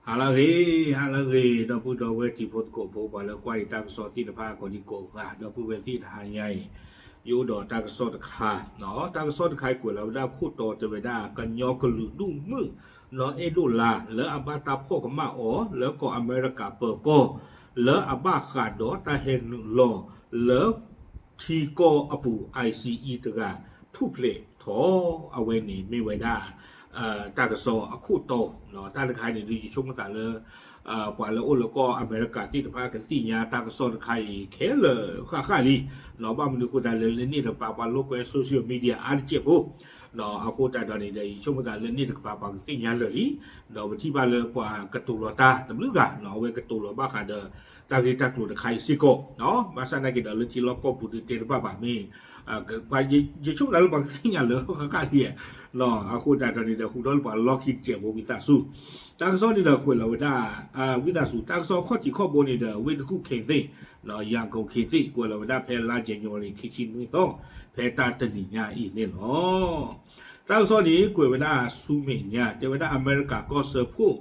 ဟါလၢအဂ့ၤ, ဟါလၢအဂ့ၤ ဒီပုၢ်ဒီဝဲၢ်တံၤဖိသကိးဖိ ပှၤလၢကွၢ်ယတၢ်ကစီၣ်သ့ၣ်တဖၣ် ကိးဒံကိးဂၤ, ဒီပုၢ်ဝဲၢ်သ့ၣ်တဟါညါအံၤ ယအိၣ်ဒီးတၢ်ကစီၣ်တခါ, တၢ်ကစီၣ်တခါအံၤကွဲးလီၤဝဲဒၣ်ခိၣ်တီတဲဝဲဒၣ် ကညီကလုာ်ဒူၣ်မုၣ် နီၢ်အဲၣ်ဒိၣ်လါ လၢအဘၣ်တၢ်ဖီၣ်ကမၣ်အီၤ လၢကီၢ်အမဲရကၤပၢၤကီၢ် လၢအဘၣ်ဃးဒီးတၢ်ဟဲနုာ်လီၤ လၢ ထံကီၢ်အပူၤ ICE တဂၤ ထူၣ်ဖျဲးထီၣ် အဝဲန့ၣ်မ့ၢ်ဝဲဒၣ် တၢ်ကစီၣ်အခိၣ်တီ, တၢ်တခါန့ၣ်ဒုး ယဆိကမိၣ်သးလၢ ပှၤလၢအိၣ်လၢကီၢ်အမဲရကၤသ့ၣ်တဖၣ် ကသ့ၣ်ညါတၢ်ကစီၣ်တခါအံၤ ခဲလၢာ်ဃၣ်ဃၣ်လံ, ဘၣ်မနုၤအဃိသတးလဲၣ် လၢန့ၣ်တကပၤ ပှၤလိာ်ကွဲ social media အါတကဲးဖိ အဃိသတးဒီးန့ၣ်ဒီး ယဆိကမိၣ်သးလၢန့ၣ်တကပၤ ပှၤကသ့ၣ်ညါလၢာ်လံ, ဒီးပထံၣ်ဘၣ်လၢပှၤကတိၤလီၤတၢ်တဘျုးဂၤ အဝဲကတိၤလီၤဘၣ်ဃးဒီး တၢ်ဂ့ၢ်တၢ်ကျိၤတခါအံၤစ့ၢ်ကီး, ဘၣ်ဆၣ်နာ်က့ဒီးလၢထံလီၢ်ကီၢ်ပူၤဒုးတဲတဘၣ်ဘၣ်မ့ၢ် ယဆိကမိၣ်သးလၢပှၤကသ့ၣ်ညါလၢာ်ဃၣ်ဃၣ်လံ, အဃိသတးဒီးန့ၣ်ဒီး ဃုာ်ဒီးလၢပှၤလီၢ်ခံတကဲးဖိ ဝံသးစူၤ, တၢ်ကစီၣ်န့ၣ်ဒီးကွဲးလီၤဝဲဒၣ် ဝံသးစူၤ တၢ်ကစီၣ်ခီၣ်ထံးခီၣ်ဘိန့ၣ်ဒီး ဝ့ၢ်တကူၣ်ခ့သ့ၣ် ရန်ကုန်ခ့သ့ၣ် ကွဲးလီၤဝဲဒၣ်ဖဲလါ January ခံဆံနွံသီ ဖဲတၢ်တနံၤညါအံၤန့ၣ်လီၤ. တၢ်ကစီၣ်န့ၣ် ကွဲးဝဲဒၣ်ဆူမဲာ်ညါ တဲဝဲဒၣ်အမဲရကၤကီၢ်စၢဖှိၣ်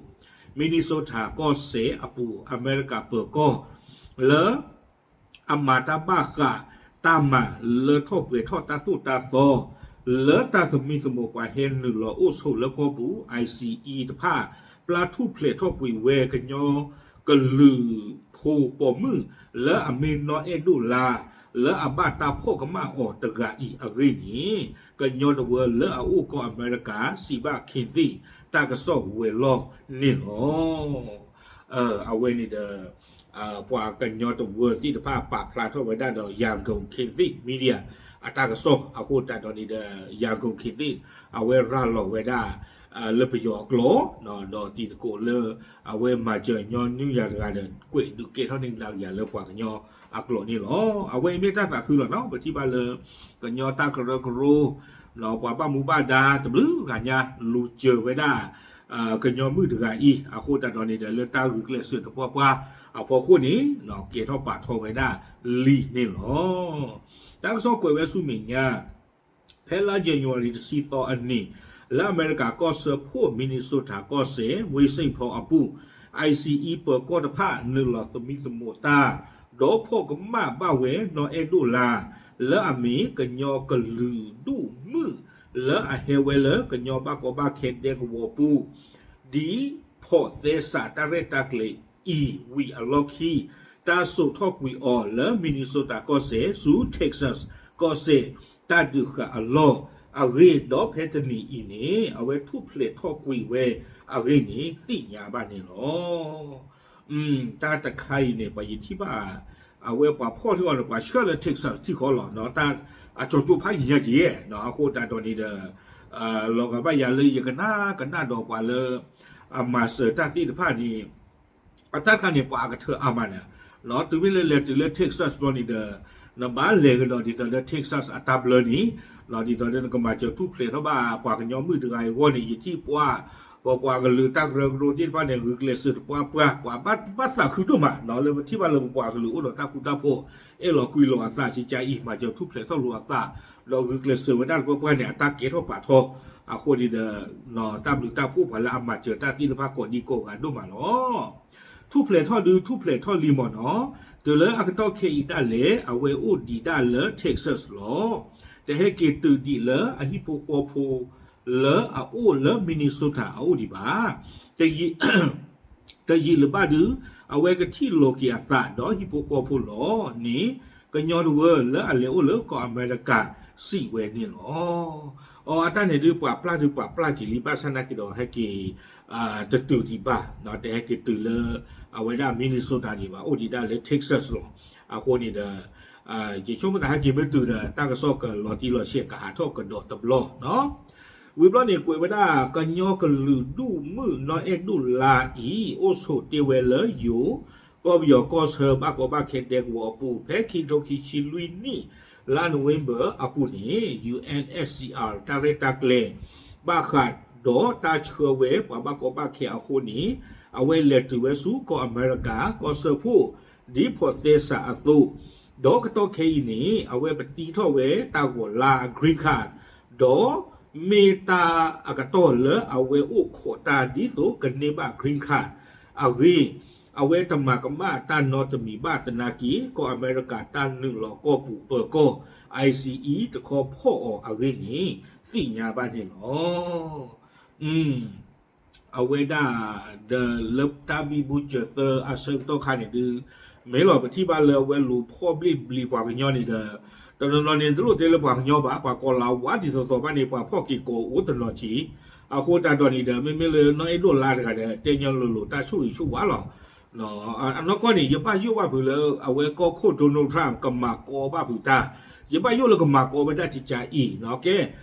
Minnesota ကီၢ်စဲၣ်အပူၤ အမဲရကၤပၢၤကီၢ် လၢ အမၤတၢ်ဘၣ်ဃးတၢ်မၤလၢထီၣ်ပှဲၤထီၣ်တၢ်သိၣ်တၢ်သီ လၢတၢ်သမံသမိးပှၤဟဲနုာ်လီၤအိၣ်ဆိးလၢကီၢ်ပူၤ ICE တဖၣ် ပျၢ်ထူၣ်ဖျဲးထီၣ်ကွံာ်ဝဲကညီကလုာ်ဖိပိာ်မုၣ် လၢအမ့ၢ်နီၢ်အဲၣ်ဒိၣ်လါ လၢအဘၣ်တၢ်ဖီၣ်ကမၣ်အီၤတဂၤအံၤအဂ့ၢ်န့ၣ် ကညီတဝၢလၢအအိၣ်ကီၢ်အမဲရကၤ စံးဘၣ်ခ့သ့ၣ် တၢ်ကစီၣ်ဝဲၤလီၢ်န့ၣ်လီၤ. အဝဲန့ၣ်ဒီး ပှၤကညီတဝၢသ့ၣ်တဖၣ် ပာ်ဖျါထီၣ်ဝဲဒၣ်ဒီး ရန်ကုန်ခ့သ့ၣ် media အတၢ်ကစီၣ်အဃိသတးဒီးန့ၣ်ဒီး ရန်ကုန်ခ့သ့ၣ် အဝဲရၤလီၤဝဲဒၣ် လၢပယီၤအကျိာ် ဒီးတံၤသကိးလၢ အဝဲမၤစၢၤညီနုၢ်ယၤတဂၤဒီး ကွဲးဒုးကဲထီၣ်န့ၢ်ကဒါက့ၤယၤလၢပှၤကညီအကျိာ်န့ၣ်လီၤ. အဝဲအံၤမ့ၢ်တၢ်သးခုလီၤနီၤ ပထံၣ်ဘၣ်လၢ ကညီတၢ်ကရၢကရိ ပှၤဘၣ်မူဘၣ်ဒါတဘျုးဂၤညါ လူၤစၢၤဝဲဒၣ် ကညီမုၣ်တဂၤအံၤ အဃိသတးဒီးန့ၣ်ဒီး လၢတၢ်ဂုာ်ကျဲးစၢးသပှၢ်ပှၢ်အဖီခိၣ်န့ၣ် ကဲထီၣ်ပာ်ထီၣ်ဝဲဒၣ်လံန့ၣ်လီၤ. တၢ်ကစီၣ်ကွဲးဝဲဆူမဲာ်ညါ ဖဲလါ January တဆံသီအနံၤ လၢအမဲရကၤကီၢ်စၢဖှိၣ် Minnesota ကီၢ်စဲၣ် ဝ့ၢ်စ့ၣ်ဖီအပူၤ ICE ပၢၤကီၢ်တဖၣ် နုာ်လီၤသမံသမိးတၢ် ဒီးဖီၣ်ကမၣ်ဘၣ်ဝဲနီၢ်အဲၣ်ဒိၣ်လါ လၢအမ့ၢ်ကညီကလုာ်ဒူၣ်မုၣ် လၢအဟဲဝဲလၢကညီဘၣ်ကီဘၣ်ခဲဒဲကဝီၤပူၤ ဒ်ဖီၣ်သဲစးတၢ်ရဲၣ်တၢ်ကျဲၤအံၤဝံၤအလီၢ်ခံ တၢ်စိာ်ထီၣ်ကွံာ်အီၤလၢ Minnesota ကီၢ်စဲၣ် ဆူ Texas ကီၢ်စဲၣ် တၢ်ဒုးဃာ်အလီၢ်အဂ့ၢ် ဒီးဖဲတနံၤအံၤန့ၣ် အဝဲထူၣ်ဖျဲးထီၣ်ကွံာ်ဝဲအဂ့ၢ်န့ၣ် သ့ၣ်ညါဘၣ်န့ၣ်လီၤ. တၢ်တခါအံၤန့ၣ် ပှၤယထံၣ်ဘၣ် အဝဲပှၤဖီၣ်ထီၣ်အီၤန့ၣ် ပှၤဆှၢလၢ Texas ထံဃီလီၤ. တၢ်အကၠီၤကၠိဖးယံာ်ညါက့ၤ အဃိသတးဒီးန့ၣ်ဒီး လီၤဂာ်ဘၣ်ယၤလၢယကနၣ်ကနၣ်ဒီးပှၤလၢ အမၤစၢၤတၢ်သ့ၣ်တဖၣ်န့ၣ် အတၢ်တခါန့ၣ် ပှၤအကထၢၣ်အါမးန့ၣ် တုၤမ့ၢ်လၢလဲၤတုၤလၢ Texas ဘျီန့ၣ်ဒီး နဘၣ်လဲၤကဒီးဒ်သိးလၢ Texas အတၢ်ဘျၢန့ၣ် ဒ်သိးလၢနကမၤစၢၤထူၣ်ဖျဲးထီၣ်ဘၣ်ပှၤကညီမုၣ်တဂၤအံၤအဂီၢ်န့ၣ် ယထံၣ်ပှၤ ပပှၤကလုာ်တၢ်ကရၢကရိသ့ၣ်တဖၣ်န့ၣ် ဂုာ်ကျဲးစၢးသပှၢ်ပှၢ် ပှၤဘၣ်သးခုဒိၣ်မး လၢပထံၣ်ဘၣ်လၢပပှၤကလုာ်အိၣ်ဒီးတၢ်ဃူတၢ်ဖိး အဲၣ်လီၤကွံလိာ်အသး စံကၢအံၤ မၤစၢၤထူၣ်ဖျဲးထီၣ်လိာ်အသး ဒီးဂုာ်ကျဲးစၢးဝဲဒၣ်သပှၢ်ပှၢ်န့ၣ် အတၢ်ကဲထီၣ်ပာ်ထီ အဃိန့ၣ်ဒီး တၢ်ဘျုးတၢ်ဖှိၣ်ပှၤလၢအမၤစၢၤတၢ်သ့ၣ်တဖၣ်ကိးဒံကိးဂၤဒိၣ်မးလီၤ. ထူၣ်ဖျဲးထီၣ်ဒုးထူၣ်ဖျဲးထီၣ်လံမ့ၢ်နီၤ, တုၤလၢအကတီၢ်ခဲအံၤဒၣ်လဲာ် အဝဲအိၣ်ဒံးဒၣ်လၢ Texas လီၤ. တဟဲက့ၤတုၤဒံးလၢအဟံၣ်ဖိဃီဖိ လၢအအိၣ်လၢ Minnesota အအိၣ်ဒံးဘၣ်. တယံာ်လၢၤဘၣ်ဒုး အဝဲကထံၣ်လိာ်က့ၤအသးဒီးဟံၣ်ဖိဃီဖိလီၤန့ၣ် ကညီတဝၢလၢအလဲၤအိၣ်လၢကီၢ်အမဲရကၤစံးဝဲန့ၣ်လီၤ. အတၢ်န့ၣ်ဒုးပှၤပျၢ်ဒုးပှၤပျၢ်က့ၤလံ ဘၣ်ဆၣ်နာ်က့ဒီးဟဲက့ၤ တတုၤဒံးဘၣ် တဟဲက့ၤတုၤလၢ အဝဲဒၣ် Minnesota ဒံးဘၣ် အိၣ်ဒံးဒၣ်လၢ Texas လီၤ. အဃိန့ၣ်ဒီး ယဆိကမိၣ်သးဟဲက့ၤမ့ၢ်တုၤဒီး တၢ်ကစီၣ်ကလီၤတံၢ်လီၤဆဲးကဟးထီၣ်ကဒီးတဘျီ ဝံၤဘျီန့ၣ် ကွဲးဝဲဒၣ်ကညီကလုာ်ဒူၣ်မုၣ်နီၢ်အဲၣ်ဒိၣ်လါအံၤ အိၣ်ဆိးတ့ၢ်ဝဲလၢယိၤ ကီၢ်ပယီၤကီၢ်ဆၢဘၣ်ကီဘၣ်ခဲဒဲကဝီၤအပူၤ ဖဲခံကထိခံဆံလွံၢ်နံၣ် လါ November အပူၤန့ၣ် UNSCR တၢ်ရဲၣ်တၢ်ကျဲၤ ဘၣ်ဃးဒီးတၢ်ဆှၢဝဲပှၤဘၣ်ကီဘၣ်ခဲအဃိန့ၣ် အဝဲလဲၤတုၤဝဲဆူကီၢ်အမဲရကၤ ကီၢ်စၢဖှိၣ် ဒ်ဖီၣ်သဲစးအသိး ဒီးကတီၢ်ခဲအံၤန့ၣ် အဝဲပတံထီၣ်ဝဲတၢ်ဂီၤလါ green card ဒီးမ့ၢ်တၢ်အကတီၢ်လၢအဝဲအိၣ်ခိးတၢ်ဒ်သိးကန့ၢ်ဘၣ် green card အဂ့ၢ် အဝဲတမၤကမၣ်တၢ်နီတမံၤဘၣ်သနာ်က့ ကီၢ်အမဲရကၤတၢ်နုာ်လီၤကီၢ်ပူၤပၢၤကီၢ် ICE တခီဖီၣ်အီၤအဂ့ၢ်န့ၣ် သ့ၣ်ညါဘၣ်န့ၣ်လီၤ. အဝဲဒၣ် ဒီးလၢတၢ်ဘံဘူစၢၤသၢအဆၢကတီၢ်ခါန့ၣ်ဒုး မ့ၢ်လီၤပထံၣ်ဘၣ်လၢအဝဲလူၤဖီၣ်ဘျ့ၣ်ဘျံးပှၤကညီန့ၣ်ဒီး တနီၤနီၤန့ၣ် တလိၣ်တဲလၢပှၤကညီဘၣ် ပှၤကီၤလၤဝါဒ်သိးသိးဘၣ်န့ၣ် ပှၤဖီၣ်က့ၤကိးအိၣ်တနီၤက့ၤ အဃိသတးဒီးန့ၣ်ဒီး မ့မ့ၢ်လၢနီၢ်အဲၣ်ဒိၣ်လါတဂၤဒီး တဲညီလိၤလိၤတၢ်ဆိၣ်ဂ့ၤဆိၣ်ဝါလီၤ. အနီၢ်ကီၢ်န့ၣ် ယဘၣ်ယိၣ်ဘၣ်ဖုးလၢ အဝဲကီၢ်ခိၣ် Donald Trump ကမၤကီဘၣ်ဖုးတၢ်, ယဘၣ်ယိၣ်လၢကမၤကီဝဲဒၣ်ကကၤအံၤ နီၢ်ကဲ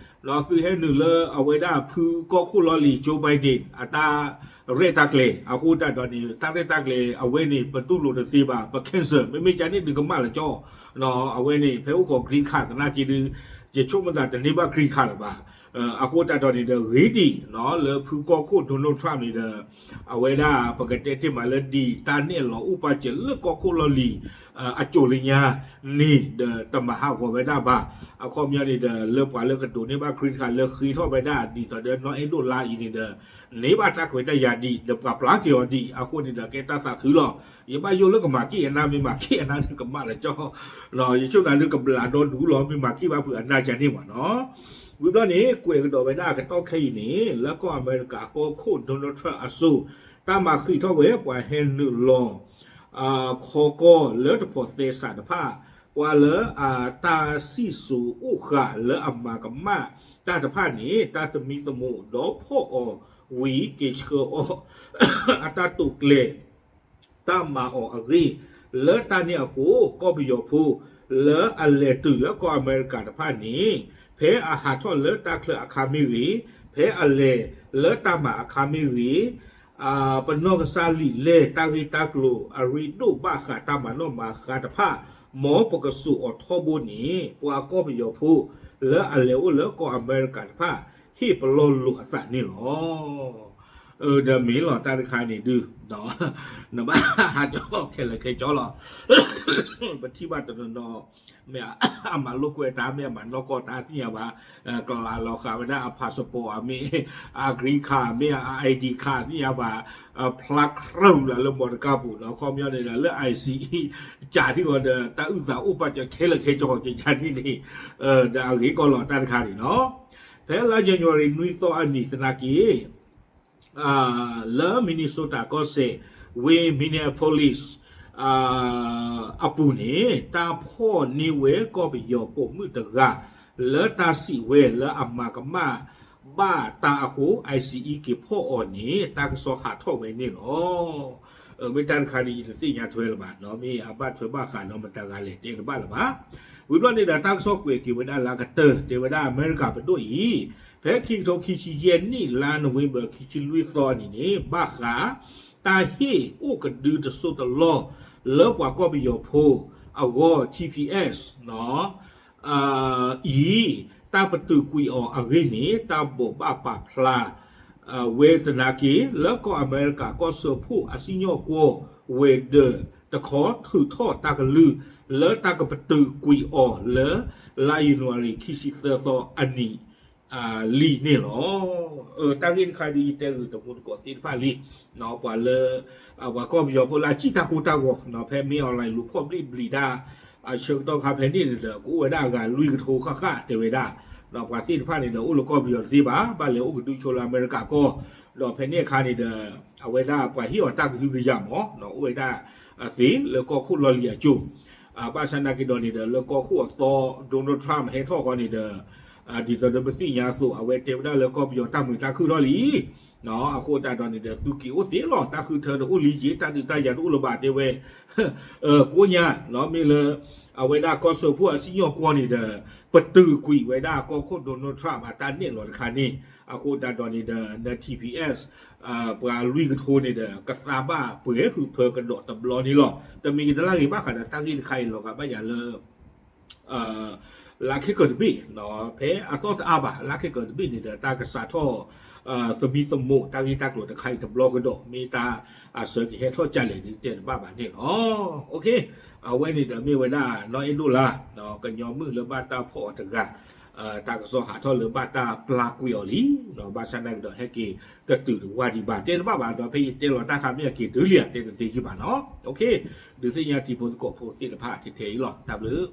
ဒီးသုဟဲနုာ်လၢအဝဲဒၣ်ဖုကီၢ်ခိၣ်လီၢ်လံၤ Joe Biden အတၢ်ရဲၣ်တၢ်ကျဲၤ အဃိသတးဒီးန့ၣ် တၢ်ရဲၣ်တၢ်ကျဲၤအဝဲန့ၣ် ပတူၢ်လိာ်တသ့ဘၣ် ပ cancel မ့မ့ၢ်ကန့ၣ်ဒုးကမၣ်လၢကၠီ အဝဲန့ၣ် ဖဲအိၣ်ခိး green card သနာ်က့ဒုး ယဆိကမိၣ်သးတန့ၢ်ဘၣ် green card လၢၤဘၣ်. အဃိသတးဒီးန့ၣ်ဒီး ဂ့ၤဒံး လၢဖုကီၢ်ခိၣ် Donald Trump န့ၣ်ဒီး အဝဲဒၣ်ပကတဲတ့ၢ်မးလၢဒ်တၢ်နဲၣ်လီၤအိၣ်ပာ်စၢၤလၢကီၢ်ခိၣ်လီၢ်လံၤ အစိၤလၢညါန့ၣ်ဒီး တမၤဟးဂီၤဝဲဒၣ်ဘၣ်. အခီပညီန့ၣ်ဒီး လၢပှၤလၢကဒိးန့ၢ်ဘၣ် green card လၢဃ့ထီၣ်ဝဲဒၣ်ဒ်သိးဒီးနီၢ်အဲၣ်ဒိၣ်လါအံၤန့ၣ်ဒီး န့ၢ်ဘၣ်တၢ်ခွဲးတၢ်ယာ်ဒံး ဒီးပှၤပျၢ်က့ၤအီၤဒံး အဃိန့ၣ်ဒီး ကဲတၢ်သးခုလီၤ. ယဘၣ်ယိၣ်လၢကမၤက့ၤအနၢ် မ့ၢ်မၤက့ၤအနၢ်ဒီးကမၣ်လၢကၠီ ယဆိကမိၣ်ဒုးကဘျးဒီဒူလီၤ မ့ၢ်မၤက့ၤဘၣ်ဖုးအနၢ်ကန့ၣ်မးနီၤ. ဝံၤဘျီန့ၣ် ကွဲးကဒီးဝဲဒၣ်အကတီၢ်ခဲအံၤန့ၣ် လၢကီၢ်အမဲရကၤကီၢ်ခိၣ် Donald Trump အစိၤ တၢ်မၤဃံးထီၣ်ဝဲပှၤဟဲနုာ်လီၤ ခီကီၢ်လၢတဖိးသဲစးတဖၣ် ပှၤလၢအတၢ်စံၣ်စိၤအိၣ်ဃာ်လၢအမၤကမၣ်တၢ်တဖၣ်န့ၣ် တၢ်သမံသမိးဒီးဖီၣ်အီၤဝံၤက့ၤဆှၢအီၤ အတၢ်တိာ်ကျဲၤ တၢ်မၤအီၤအဂ့ၢ် လၢတၢ်န့ၣ်အဃိ ကီၢ်ပယီၤဖိ လၢအလဲၤတုၤလၢကီၢ်အမဲရကၤတဖၣ်န့ၣ် ဖဲအဟးထီၣ်လၢတၢ်ချၢအခါမ့ၢ်ဂ့ၤ, ဖဲအလဲၤလၢတၢ်မၤအခါမ့ၢ်ဂ့ၤ, ပနီၢ်ကစၢ်လံာ်လဲၢ်တၢ်ဂ့ၢ်တၢ်ကျိၤ အရ့ဒိၣ်ဘၣ်ဃးတၢ်မၤနီၣ်မၤဃါတဖၣ် မ်ပကစိာ်အီၤထီဘိန့ၣ် ပှၤကီၢ်ပယီၤဖိ လၢအလဲၤအိၣ်လၢကီၢ်အမဲရကၤတဖၣ် ဟ့ၣ်ပလီၢ်လိာ်အသးန့ၣ်လီၤ. ဒီးမ့ၢ်လီၤတၢ်တခါန့ၣ်ဒုး နဘၣ်ဟးကၠီခဲလၢာ်ခဲဆ့လီၤ. ပထံၣ်ဘၣ်တနီၤနီၤ မ့ၢ်အမၤလိာ်ကွဲတၢ် မ့ၢ်အမၤနီၢ်ကီၢ်တၢ်သ့ၣ်ညါဘၣ်, ကလၤလီၤဃာ်ဝဲဒၣ်အ passport အမ့ၢ် အ green card မ့ၢ်အ ID card သ့ၣ်ညါဘၣ်, ဖျါခြူလၢလၢမီတကါပူၤနီၤ ခီပညီန့ၣ်ဒီး လၢ ICE ကးထံၣ်ဂီၤဒီး တၢ်အုၣ်သးအိၣ်ပာ်စၢၤခဲလၢာ်ခဲဆ့ကကန့ၣ်န့ၣ် ဒီးအဂ့ၢ်ကီလီၤတၢ်တခါန့ၣ်နီၤ. ဖဲလါ January နွံသီအနံၤသနာ်က့ လၢ Minnesota ကီၢ်စဲၣ် ဝ့ၢ် Minneapolis အပူၤန့ၣ် တၢ်ဖီၣ်န့ၢ်ဝဲကီၢ်ပယီၤပိာ်မုၣ်တဂၤ လၢတၢ်စံးဝဲလၢအမၤကမၣ်ဘၣ်တၢ်အဃိ ICE က့ၤဖီၣ်အီၤန့ၣ် တၢ်ကစီၣ်ဟးထီၣ်ဝဲန့ၣ်လီၤ. မ့ၢ်တၢ်တခါန့ၣ် ယတသ့ၣ်ညါထွဲလၢၤဘၣ်နီၤ မ့ၢ်အဘၣ်ထွဲဘၣ်ဃးနီၤ မတၤဂၤလဲၣ်တဲတဘၣ်လၢၤဘၣ်. ဝံၤဘျီန့ၣ်ဒီး တၢ်ကစီၣ်ကွဲးက့ၤဝဲဒၣ်လၢအကတၢၢ် တဲဝဲဒၣ်အမဲရကၤပဒိၣ်အံၤ ဖဲခံကထိခံဆံယဲၢ်နံၣ် လါ November ခံဆံလွံၢ်သီအနံၤန့ၣ် ဘၣ်ဃး တၢ်ဟ့ၣ်အိၣ်ကဒုတစိၢ်တလီၢ် လၢပှၤကီၢ်ပယီၤဖိအဂီၢ် TPS အံၤ တၢ်ပတုာ်ကွံာ်အီၤအဂ့ၢ်န့ၣ် တၢ်ဘိးဘၣ်ပာ်ဖျါ ဝဲသနာ်က့ လၢကီၢ်အမဲရကၤကီၢ်စၢဖှိၣ်အစံၣ်ညီၣ်ကွီၢ်ဝဲၤဒၢးတခီ ထုးထီၣ်တၢ်ကလုၢ် လၢတၢ်ကပတုာ်ကွံာ်အီၤလၢ လါယနူၤအါရံၤ ခံဆံသၢသီအနံၤ လံန့ၣ်လီၤ. တၢ်ဂ့ၢ်တခါဒ်ယတဲဂ့ၤတမူတကိးသ့ၣ်တဖၣ်လံ ပှၤလၢ ပှၤကီၢ်ပယီၤဖိလၢအစံၣ်တၢ်ကိၢ်တၢ်ဂီၤ ဖဲမ့ၢ် online လူၤဖီၣ်ဘျ့ၣ်ဘျံးတၢ် အဆၢကတီၢ်ခါဖဲန့ၣ်န့ၣ်ဒီး ကအိၣ်ဝဲဒၣ်အဂၤလွံၢ်ကထိဃၣ်ဃၣ်တဲဝဲဒၣ် ဒီးပှၤသ့ၣ်တဖၣ်န့ၣ်ဒီး အိၣ်လၢကီၢ်ပယီၤတသ့ဘၣ် ဘၣ်လဲၤအိၣ်ကဒုဆိလၢအမဲရကၤကီၢ် ဒီးဖဲန့ၣ်အခါန့ၣ်ဒီး အဝဲဒၣ်ပှၤဟ့ၣ်အီၤတၢ်ကဟုကယာ်မး အိၣ်ဝဲဒၣ်သ့လၢကီၢ်ခိၣ်လီၢ်လံၤအစိၤ ဘၣ်ဆၣ်နာ်က့ဒီးန့ၣ်ဒီး လၢကီၢ်ခိၣ်အသီ Donald Trump ဟဲထီၣ်ဃီန့ၣ်ဒီး ဒ်သိးဒီးပသ့ၣ်ညါအသိး အဝဲတဲဝဲဒၣ်လၢကီၢ်ပယီၤတၢ်မုာ်တၢ်ခုၣ်ထီၣ်လံ အဃိသတးဒီးန့ၣ်ဒီး သုက့ၤအိၣ်သ့လီၤ တၢ်ဃုထၢတအိၣ်လံက့ၤ တၢ်ဒုးတၢ်ယၤတအိၣ်လၢၤဘၣ်တဲဝဲ ကိးညါ မ့ၢ်လၢ အဝဲဒၣ်ကီၢ်စၢဖှိၣ်အစံၣ်ညီၣ်ကွီၢ်န့ၣ်ဒီး ပတုာ်ကွံာ်ဝဲဒၣ်ကီၢ်ခိၣ် Donald Trump အတၢ်နဲၣ်လီၤတခါန့ၣ် အဃိသတးဒီးန့ၣ်ဒီး န TPS ပှၤလွံၢ်ကထိန့ၣ်ဒီး ကသါဘၣ်ပှဲၤဟုးဖၢကဒီးတဘျီန့ၣ်လီၤ. တမ့ၢ်ကတလၢဂ့ၤဘၣ်ဃးဒီးတၢ်ဂ့ၢ်တခါအံၤလီၤဂာ်ဘၣ်ယၤလၢ လါခဲကၢၤတဘ့ၣ် ဖဲအသီတအါဘၣ် လါခဲကၢၤတဘ့ၣ်န့ၣ်ဒီး တၢ်ကစးထီၣ် သမံသမိးတၢ်ဂ့ၢ်တၢ်ကျိၤတခါအံၤတဘျီကဒီး မ့ၢ်တၢ်အဆၢကဟဲထီၣ်ကလဲာ်ဒ်တဲတဘၣ်ဘၣ်န့ၣ်လီၤ. အဝဲန့ၣ်ဒီးမ့ၢ်ဝဲဒၣ်နီၢ်အဲၣ်ဒိၣ်လါ ကညီမုၣ်လၢဘၣ်တၢ်ဖီၣ်အီၤတဂၤ တၢ်ကစီၣ်ဟးထီၣ်လၢဘၣ်တၢ်ပျၢ်ကွံာ်အီၤလံ, ဘၣ်ဆၣ်နာ်ကဒီးဟဲက့ၤတတုၤတဝၢ်ဒံးဘၣ် တဲတဘၣ်ဘၣ်ဒီး ဖဲယတဲလီၤတၢ်ခါမ့ၢ်အက့ၤတုၤလံဧါ တဲတသ့ယုၢ်ဘၣ်နီၤ. ဒုးသ့ၣ်ညါတံၤဖိသကိးဖိသ့ၣ်တဖၣ်ထဲထဲအံၤလီၤ. တၢ်ဘျုး